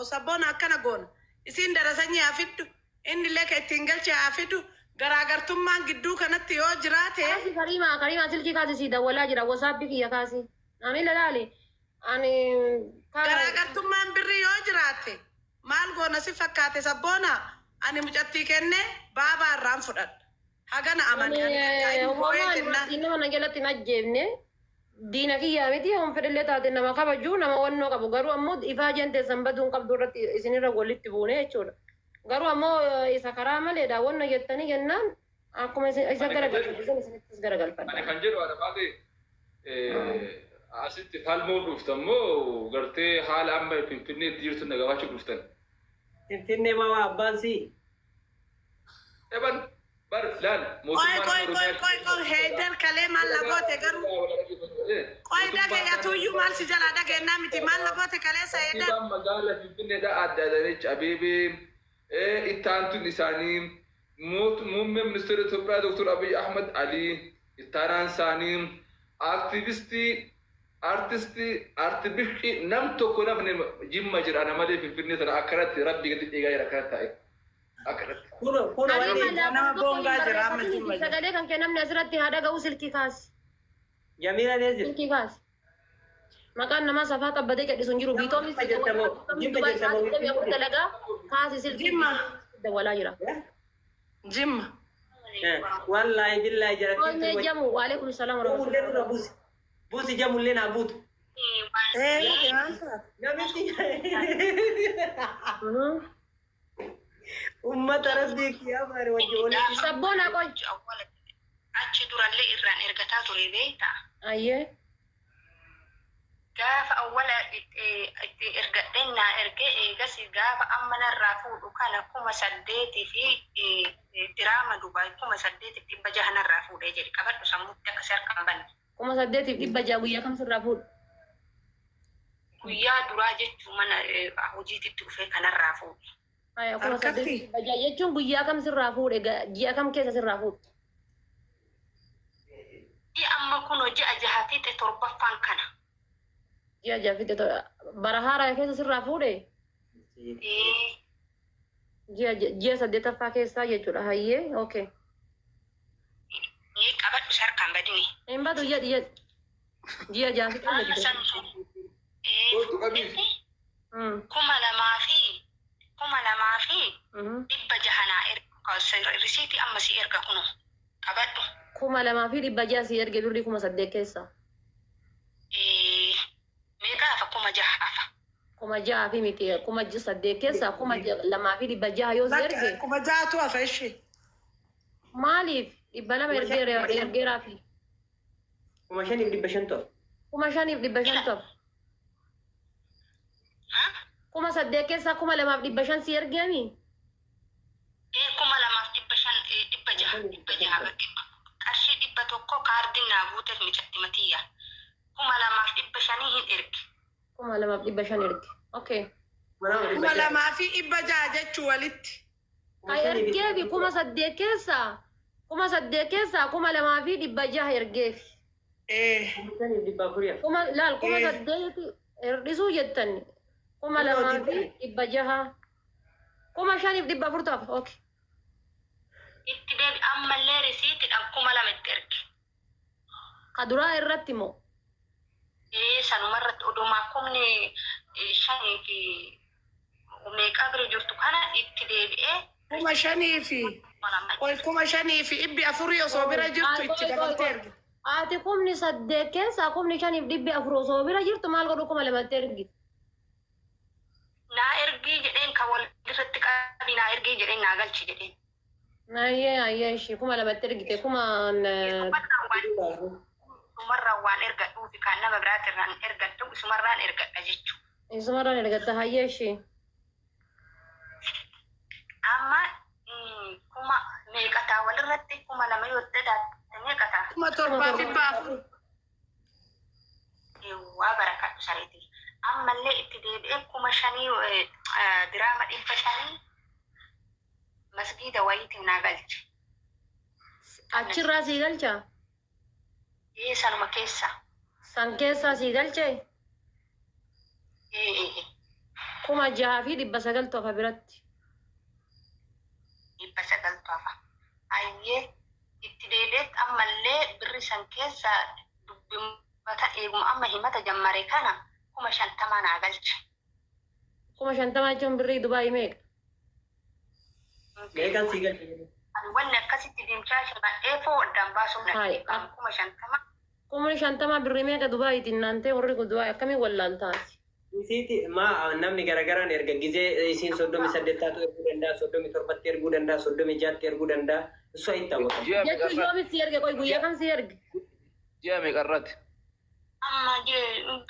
Sabboona akkana goona. Isiin darasanyii haa fiddu. Inni illee kan ittiin galche haa fidu. Garaagartummaan gidduu kanatti yoo jiraate. Kaasi Kariimaa, Kariimaa silkii kaasi sii dawwalaa jira. WhatsApp kiyya kaasi. Ani lalaali. Ani Garaagartummaan birrii yoo jiraate maal goona si fakkaate, Sabboona? Ani mucattii kenne baabaa irraan fudhadha. Hagana amani ani takka inni boo'ee jennaan. Nama na jalatti hin ajjeefne, diina kiyyaa miti. Hon fedhillee taate nama kabaju, nama wannoo qabu. Garuu ammoo ifaajeen teessan baduu hin qabdu irratti isinirra walitti buune jechuudha. Garuu ammoo isa karaa maleedha wanna jettanii jennaan akkuma isa Ani kan jedhu garagalfatan isinittis ani garagalfadha. Kan jedhu haadha baate asitti falmuu dhuftan moo gartee haala amma Finfinneetti jirtu na gaafachuu dhuftan? Finfinnee maa waa abbaan sii. Eban bar laal Qoy mootummaa qoy naannoo qoy Oromiyaa qoy qoy, Heydar kalee maal na goote garuu? Qoy dhagaye, atuyyuu maal si jalaa dhageenyaa miti, maal na goote kaleessa, Heydar? Kantiibaan magaalaa Finfinneedha Aadde Adaanech Abeebee, itti aantuun isaanii muummeen ministeera Itoophiyaa Dr. Abiy Ahmad Ali, itti aanaan isaanii, aaktivistii, artistii, artibishqii nam tokko nafne Jimma jira ana malee. Finfinnee sana akkanatti rabbii gadi eegaa jira, akkanatti taa'e akkanatti. Kun kun Ani wanni malaa Nama tokko hin boongaa jira amma barreeffatin Jimma jira. sagalee kan kee namni asirratti haa dhaga'u, silkii kaasi. Jamiila nee jirti. Silkii kaasi. Maqaan namaa safaa qabbatee cadhisu hin jiru. Biitoomis Jimma jirta moo? Jimma Dubaay jirta moo? 24 dalagaa, kaasi silkii, Jimma. dawwalaa jira. Jimma. Wallaahi billaahi Qoomee jarattiin jamu waalaikum salaam jamullee nurra warahmatullahi. buusi. Buusi, jamullee naa buutu. Ee, maal taate? Namichi ummata rabbii kiyyaa wajji walitti. Sabboona qoy. Achi durallee irraan ergataa ture, beektaa? Ayyee. Gaafa awwala itti ergadheen naa ergee, eegas gaafa amma narraa fuudhu kana 8,000 fi diraama Dubaay 8,600 narraa fuudhee jedhe. Qabadhu sammuutti akkasii harkaan banne. 8,600 guyyaa kam sirraa fuudhu? Guyyaa duraa jechuun mana hojiititti dhufee kanarraa fuudhe. Aya, kuma Harkatti. 8,600 jechuun guyyaa kam sirraa fuudhe? Ji'a kam keessa sirraa fuudhe? Ji'a amma kun ji'a jaha fixe, torbaffaan kana. Ji'a jaha fixe, bara haaraa keessa sirraa fuudhe? Ee. Ji'a saddeettaffaa keessaa jechuudha. Hayyee, okay. Ee, qabadhu sarkaan badini. Hin badu, jedhi jedhi. Ji'a jaha fixe Amma jette. san ee Kootu qabiif. 2,600 naa erga, risiitii amma si erga, kunu qabadhu. 2,600 si erge birrii 8,000 keessa. Ee, meeqa hafa? 6,000 hafa. 6,000 fi miti, 8,000 keessa 2,600 yoo si Bakka erge. 6,000tu hafa ishee. Maaliif 200 ergeera ergeeraafi? 5,500 hafa. 5,500 hafa. Ha? 8,000 keessaa 2,500 si ergeemi? Ee, 2,500, 600 qarshii 100 kaardiin naa guuteef micatti matiyya. 2,500 hin erge. 2,500 erge. Okay. 2,600 jechuu walitti. Ka ergeefi 8,000 keessaa 8,000 keessaa 2,600 ergeefi. Ee. 5,400 hafa. Kuma laal, kuma Eh. saddeeti hir'isuu jettan 2,600, 5,400 hafa. Okay. Itti deebi, ammallee risiitiidhaan 2,000 itti erge. Ka duraa irratti moo? Ee, sanumarratti odumaa kumni shanii fi meeqaa bira jirtu kana itti deebi'ee Kuma shanii fi 2,000. Ol 5,400 osoo bira jirtu itti dabaltee erge. Ati kumni 8 keessaa kumni 5,400 osoo bira jirtu maal godhu 2,000tti ergi? Naa ergii jedheen, kan wal irratti qabi naa ergii jedheen, naa galchi jedheen. Ayyee ayyee, ishii 2,000tti ergite kuma. Isumarraan waan ergadhuufi kan nama biraatirraan ergadhu isumarraan ergadha jechuudha. Isumarraan ergatta, hayyee ishii. Amma kuma meeqataa walirratti? 2,000 yoo dadaate meeqataa? 7,400. Waa barakadhu sareeti. Ammallee itti deebi'ee 5,000 diraama 500 masgiida wayiitiin naa galche. Achirraa sii galcha? Ee, sanuma keessa. San keessaa sii galche? Ee. 6,900 hafa biratti. 900 hafa. Ayyee itti deebi'eet ammallee birri san keessa dubbimata eeguma amma himata jammare kana 50,000 naa galche. 50,000 jechuun birrii Dubaayii meeqa? Meeqan sii galche? Wanni akkasitti deemchaa shimadhee foo addaan baasuun 50,000. 50,000 birrii meeqa Dubaayiitiin naantee warri kun Dubaayii akkamiin wallaaltaati? Isiiti maa namni garagaraan erga gizee isiin 38 taatu erguu danda'a, 37tti erguu danda'a, 36tti erguu danda'a. Isu ayi ta'u. Jechuun yoomis si erge qoy guyyaa kam si erge? Ji'a meeqarratti? Amma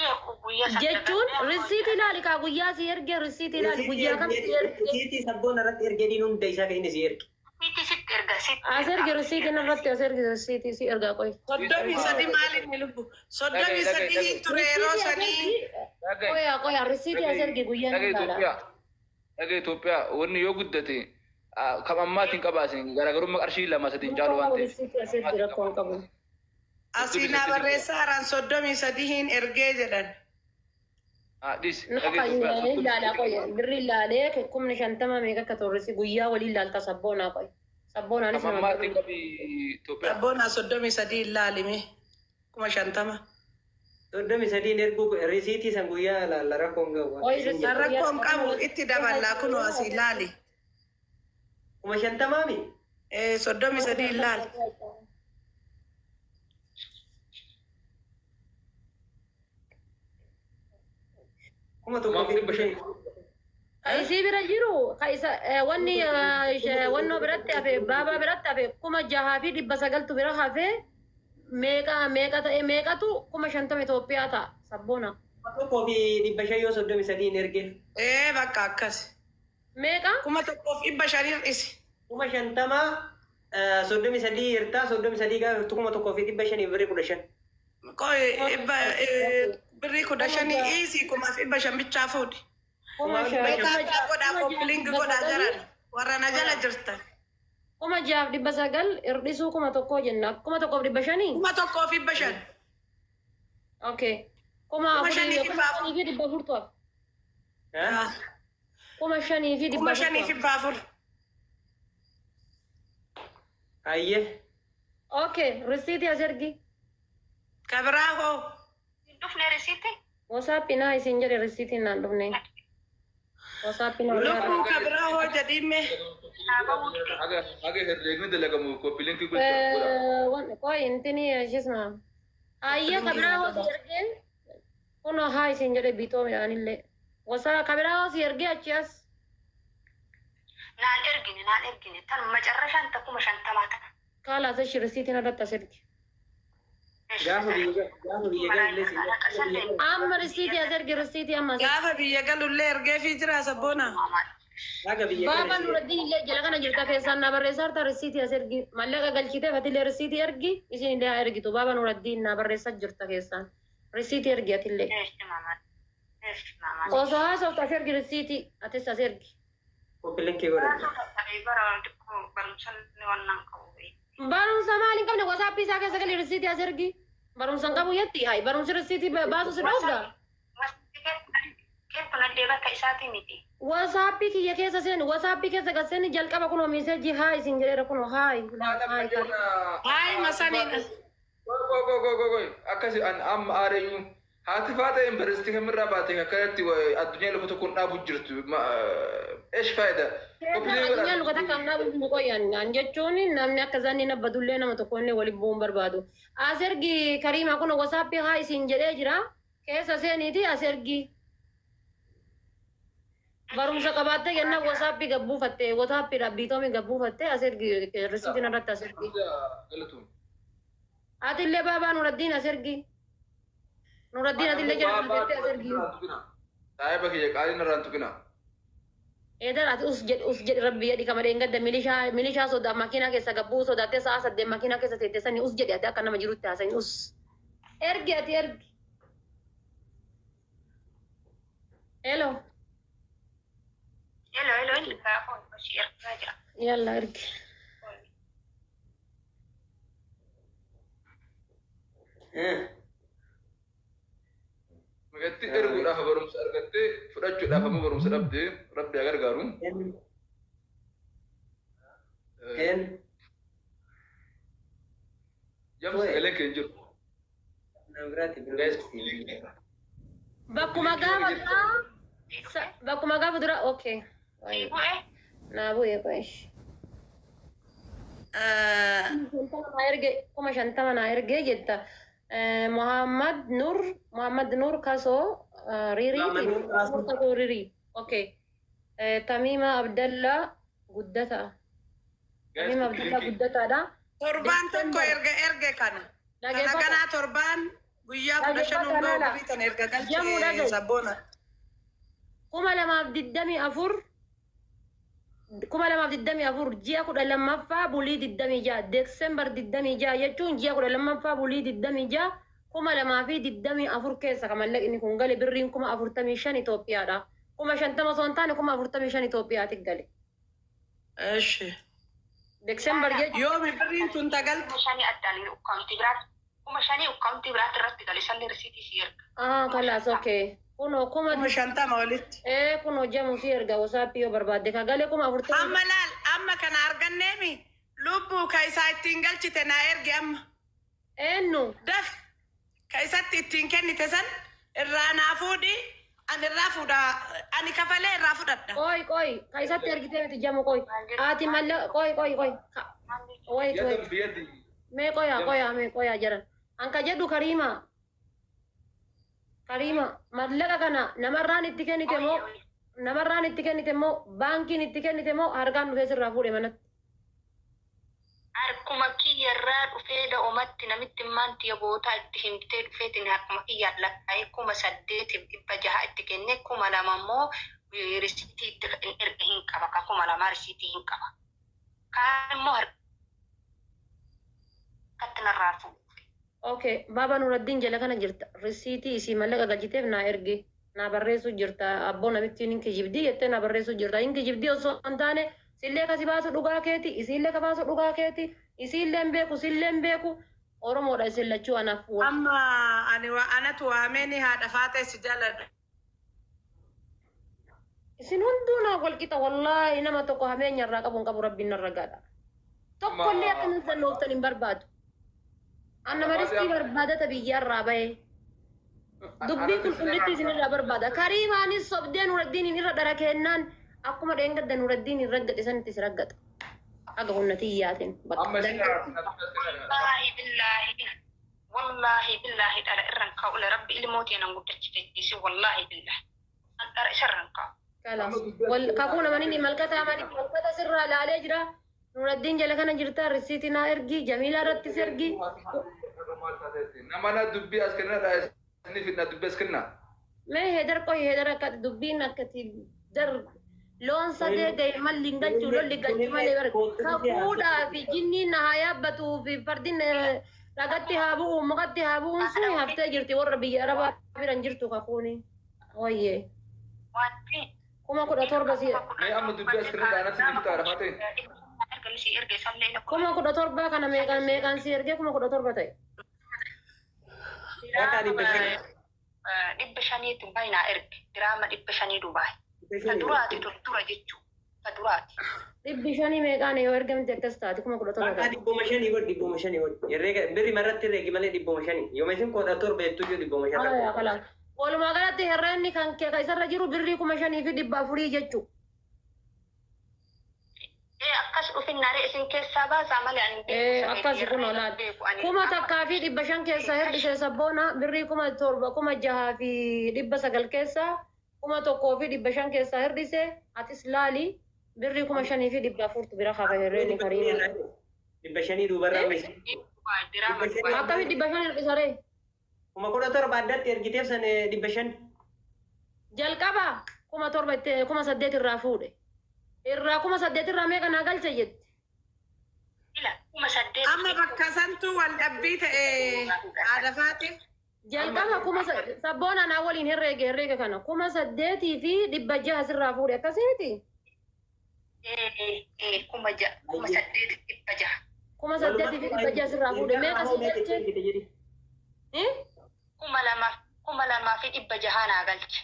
beeku guyyaa Jechuun risiitii ilaali kaa guyyaa si erge risiitii ilaali guyyaa kam si erge? Risiitii sabboon irratti ergee hunda isaa kan inni si erge. Sitti sitti erga sitti. As erge risiitiin irratti as erge risiitii si ergaa qoy. 33 maaliin lubbu? 33 ture yeroo sanii. Qoya qoya risiitii as erge guyyaa ni ilaala. Dhagee Itoophiyaa wanni yoo guddate kam ammaatiin qabaasin garaagarummaa qarshii 2-3 caalu waan ta'eef. Risiitii as erge rakkoon qabu. Asii naa barreessaa haaraan 33 hin ergee jedhan. Dhis. Ilaala qoya birri ilaalee 50,000 meeqa akka turrisi guyyaa waliin ilaalta sabboonaa qoy. Sabboonaanis Kam ammaatiin qabi Itoophiyaa. Sabboonaa 33 ilaalime 50,000. 33 erguu risiitii san guyyaa ilaalla rakkoon qabu. Rakkoon qabu itti daballaa kunoo asii ilaali. 50,000 mi? 33 ilaali. 1,500. Isii bira jiru wanni wannoo biratti hafe baabaa biratti hafe 6,900 bira hafe meeqa meeqa ta'e meeqatu 50,000 Itoophiyaa ta'a sabboona. 1,500 yoo 33 erge. Bakka akkas. Meeqa? 1,500 hir'isi. 50,000 33 hirtaa 33 gaafa 1,500 birrii 15. Qoy birrii 15 dhiisii 1,500 bichaa fuudhi. Meeqa godhaa koppiliingi godhaa jaran warra na jala jirtan. 6,900 hir'isuu 1,000 jenna 1,500? 1,500. Okay. 4,400 hafe. 5,400. 5,400. Ayyee. Okay, risiitii as ergi. Kabiraa hoo? Dhufne risiitii? WhatsApp naa isin jedhe risiitiin naan dhufne. WhatsApp naa. Lubbuu kabiraa hoo jedhiime. Haga herreegni dalagamu koppiliinkii gocha. Qoy intini ishisma. Ayyee kabiraa hoo si ergee? Kunoo haa isin jedhe bitoo midhaanillee. Wasa kabiraa hoo si ergee achi as? Naan ergine tan macarrashaan ta 50,000 tana. Kaalaas ishi risiitiin irratti as ergi. Gaafa biyya galullee Amma risiitii as ergi risiitii amma. Gaafa biyya galullee ergee fi jira sabboona. Baaba Nuraddiin illee jala kana jirta keessaan na barreessaa jirta risiitii as ergi. Mallaqa galchitee fatillee risiitii ergi isin illee haa ergitu. Baaba Nuraddiin na barreessaa jirta keessaan. Risiitii ergi atillee. Osoo haasoftu as ergi risiitii atis as ergi. Koppiliinkii godhadha. Barumsa maal hin qabne WhatsApp isaa keessa gali risiitii as ergi. Barumsa hin qabu jetti hayi barumsi risiitii baasu si dhoofda. WhatsApp kiyya keessa seeni WhatsApp keessa gad seeni jalqaba kunoo meeseejii haa isin jedheera kunoo haayi. Haayi masaniidha. Goy akkasi an amma aareyyuu haati faata yuunivarsiitii kamirraa baate akkanatti addunyaa lafa tokkoon dhaabu jirtu eesh faayida. Addunyaan luka takka ammaa bulchu qoyyan an jechuun namni akka zanni nabbadullee nama tokko illee waliin bu'uun barbaadu. As ergi Kariima kun WhatsApp haa isin jedhee jira keessa seeniiti as ergi. Barumsa qabaattee jennaan WhatsApp gabbuufatte WhatsApp biitoomi gabbuufatte as ergi risiitiin irratti as ergi. Atillee baabaa Nuraddiin as ergi. Nuraddiin atillee jedhamu as ergi. Saayiba kiyya qaaliin irraan tuqina. Eedar ati us jedhi rabbi jedhi kama dheengadda milishaa sodaa makiinaa keessa gabbuu sodaattee sa'a 8 makiinaa keessa teettee sanii us jedhi ati akka nama jirutti haasa'in us. Ergi ati ergi. Hello. Hello hello inni gaafa hojii ergaa jira. Yalla ergi. Magatti erguudhaaf barumsa argattee fudhachuudhaaf ammoo barumsa dhabdee rabbi haa gargaaru. En Jamsa sagaleen kee hin jiru. Biraatti Guys, Bakkuma gaafa duraa bakkuma gaafa duraa okay. Sii bu'e Naa bu'e qo'eesh. 50 naa erge 50,000 naa ergee jetta. Muhammad Nur Muhammad Nur Kasoo Ririi Muhammad Nur Kasoo. Kasoo Ririi. Okay. Tamiima Abdallaa Guddataa. Guys, Tamiima Abdallaa Guddataadha. Torbaan tokko erga erge kana. Kana Dhageeffata. ganaa torbaan guyyaa 15 Dhageeffata hundoo laala. birrii tana erga Jamuu galchee dhagaye. sabboona. 2024 2024 ji'a 12ffaa bulii 26 Deeksembar 26 jechuun ji'a 12ffaa bulii 26 2024 keessa kan mallaqni kun gale birriin 45,000 Itoophiyaadha. 50,000 osoo hin taane 45,000 Itoophiyaatti gale. Eshi. Deeksembar jechuun Yoomi birriin tun tagalte. 5,000 addaan ukkaamtii biraatti 5,000 ukkaamtii biraatti irratti gale salli risiitii si erga. Ah, kalaas okay. Kunoo kuma 50,000 walitti. Ee kunoo jamu si erga wasaappii yoo barbaadde ka gale 40,000. Amma laal amma kana arganneemi lubbuu ka isaa ittiin galchite naa erge amma. Eenyu? Daf ka isatti ittiin kennite san irraa naa fuudhi ani irraa fuudha ani kafalee irraa fudhadha. Qoy qoy ka isatti ergitee miti jamu qoy. Ati mallaqa qoy qoy qoy. Wait wait. Yadan biyadi. Mee qoyaa qoyaa mee qoyaa jedhan. Anka jedhu Kariima. Kariima mallaqa kana namarraan itti kennite moo namarraan itti kennite moo baankiin itti kennite moo harkaan dhufee sirraa fuudhe manatti. Harkuma kiyyarraa dhufee da'umatti namitti maanti bootaa itti himtee dhufeetiin harkuma kiyyaan lakkaa'ee 8,600 itti kenne 2,000 immoo risiitii itti erga hin qaba ka 2,000 risiitii hin qaba. Kaan immoo harkatti narraa fuudhe. Okay, Baaba Nuraddiin jala kana jirta. Risiitii isii mallaqa galchiteef naa ergi. Naa barreessuu jirta. Abboo namittiin hin kijibdii jettee naa barreessuu jirta. Hin kijibdii osoo hin taane sillee kasi baasu dhugaa keeti, isiillee ka baasu dhugaa keeti, isiillee hin beeku, sillee hin beeku. Oromoodha isin lachuu anaaf wal. Amma ani anatu waameen haadha faatee si jaaladha. Isin hunduu naa wal qixa wallaahi nama tokko hameenya irraa qabu hin qabu rabbiin narra gaadha. Tokkollee akka hin zannooftan hin barbaadu. An nama riskii barbaadata biyyarraa bahe. Dubbii qulqullitti isinirraa barbaada. Kariimaanis sobdee Nuraddiin irra dhara kennaan akkuma dheengadda Nuraddiin hin raggadhe sanitti si raggadha. Aga humna tiyyaatiin. Bakka Amma isin Wallaahi billaahi wallaahi billaahi dhala irran kaa'u rabbi ilmoo teenan guddachite wallaahi billaahi. An dhara isarran kaa'u. Kalaas. Wal kakuu namani malkata amani malkata sirraa laalee jira. Nuraddiin jala kana jirta risiitii naa ergi Jamiilaa irrattis ergi. Nama na dubbii as kennaa dha isinii fidna dubbii as kennaa. Mee heedar qoy heedar akka dubbiin akkati dar loon sadee gahe malli hin galchuu lolli galchuu malee bara kakuudhaa fi jinniin na haa yaabbatuu fi fardin dhagatti haa bu'u mukatti haa bu'uun sun haftee jirti warra biyya arabaa biran jirtu kakuuni. Wayyee Wanti 17,000 si Mee amma dubbii as kennaa dha anatti ni fixaa haadha faatee. 17,000 kana meeqaan meeqaan si ergee 17,000 ta'e. Bakka 500. 500 Dubaay naa erge. Diraama 500 Dubaay. Ta duraati dura jechuu. Ta duraati. 500 meeqaan yoo ergamte akkas taati 17,000 Bakka ta'e. 500 godhi 500 godhi. Herreega birri marratti herreegi malee 500. Yooma isin 17 jettu iyyuu 500 Haa rakkoo. kalaas. Walumaa galatti herreenni kan kee ka isarra jiru birrii 5,400 jechuu. Ee akkas dhufinnaaree isin keessaa baasaa malee ani Ee beeku akkas kun olaal. 1,500 keessaa hir'isee sabboona birrii 7,000 6,900 keessaa 1,500 keessaa hir'ise atis laali birrii 5,400 bira hafa herreenni kariima. 500 duubarraa amma isin. Diraama Dubaay. Akkami 500 hir'isaree? 17,000 addatti ergiteef san 500. Jalqaba 7,000 itti 8,000 irraa fuudhe. Irraa 8,000 irraa meeqa naa galche jetti. Ila 8,000. Amma bakka santuu wal dhabbii ta'e haadha faatee. Jalqaba kuma sabboona naa waliin herreege herreega kana 8,600 sirraa fuudhe akkasii miti. Ee 8,600. 8,600 sirraa fuudhe meeqa si galche? Ergite jedhi. Eh? 2,000 2,600 naa galche.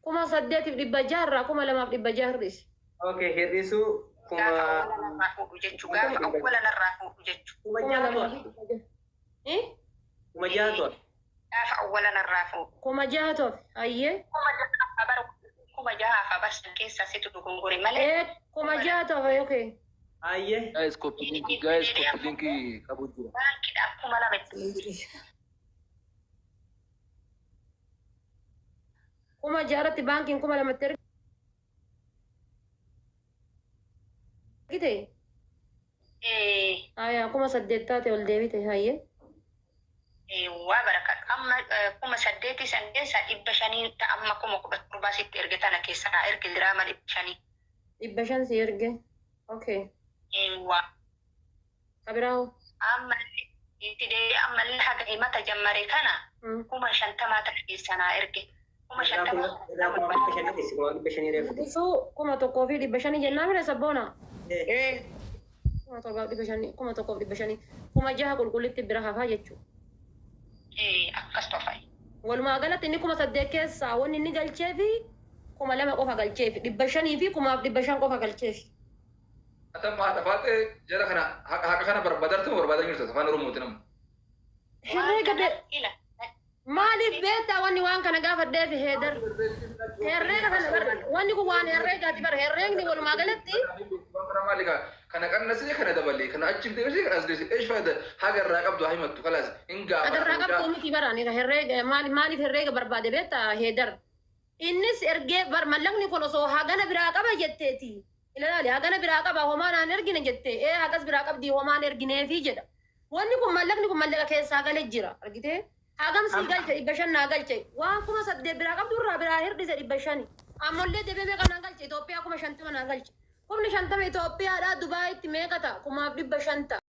8,600 irraa 2,600 hir'isi. Okay, hir'isuu kuma Gaafa awwala narraa fuudhu jechuu, gaafa awwala narraa fuudhu jechuu. kuma Kuma jahatu lamaa hafe. fi 600. Eh? 6,000tu hafe. Gaafa awwala narraa fuudhu. 6,000tu hafe. Hayyee. 6,000 bara 6,000 barsan keessaa situ dogongore malee. Ee, 6,000tu hafe, okay. Hayyee. Guys, copy link, guys, copy link qabu jira. Baankiidhaaf 2,000 itti. 6,000 irratti baankiin 2,000tti ergite. Ee. Hayaa, 8,000 taate ol deebite, hayyee. Waa barakadhu. Amma 8,000 san keessaa 500 ta'a, amma 17,000 sitti erge tana keessaa naa erge diraama 500. 500 si erge. Okay. Waa. Kabiraa hoo? Amma itti deebi'ee ammallee haga himata jammare kana 50,000 tana keessaa naa erge. Kuma Irraa shantama. kuma irraa 500,000 hir'isi, 500,000 reefu. Hir'isuu 1,500 jennaa mire, sabboona. Eh. Ee. 7,500, 1,500, 6,000 qulqullitti bira hafaa jechuudha. Ee, akkas tofa'i. Walumaa galatti inni 8,000 keessaa wanni inni galcheefi 2,000 qofa galcheefi, 500 fi 1,500 qofa galcheefi. Atamma haadha faatee jara kana haqa kana barbaadartu barbaadaa jirtu afaan Oromooti nama. Herreega be Ila. Maaliif beektaa wanni waan kana gaafadheef, heedar? Herreega kana bar, wanni kun waan herreegaati bar, herreegni walumaa galatti. Kana qannasee, kana dabalee, kana achi deebisee, kana as deebisee, eesh faayida? Haga irraa qabdu haa himattu, kalaas hin Agarraa gaafata. qabdu miti baraan herreega. Maaliif herreega barbaade beektaa, heedar? Innis ergee bar, mallaqni kun osoo hagana biraa qaba jetteeti. Ilaali, hagana biraa qaba, homaan aan ergine jette, ee hagas biraa qabdi, homaan ergineefi jedha. Wanni kun mallaqni kun mallaqa keessaa galee jira, argitee? Hagam sii galche? 500 naa galche. Waan 8,000 biraa qabdu irraa biraa hir'ise 500. Ammallee deebee meeqa naa galche? Itoophiyaa 50,000 naa galche. 50,000 Itoophiyaadhaa Dubaayitti meeqa ta'a? 1,500 ta'a.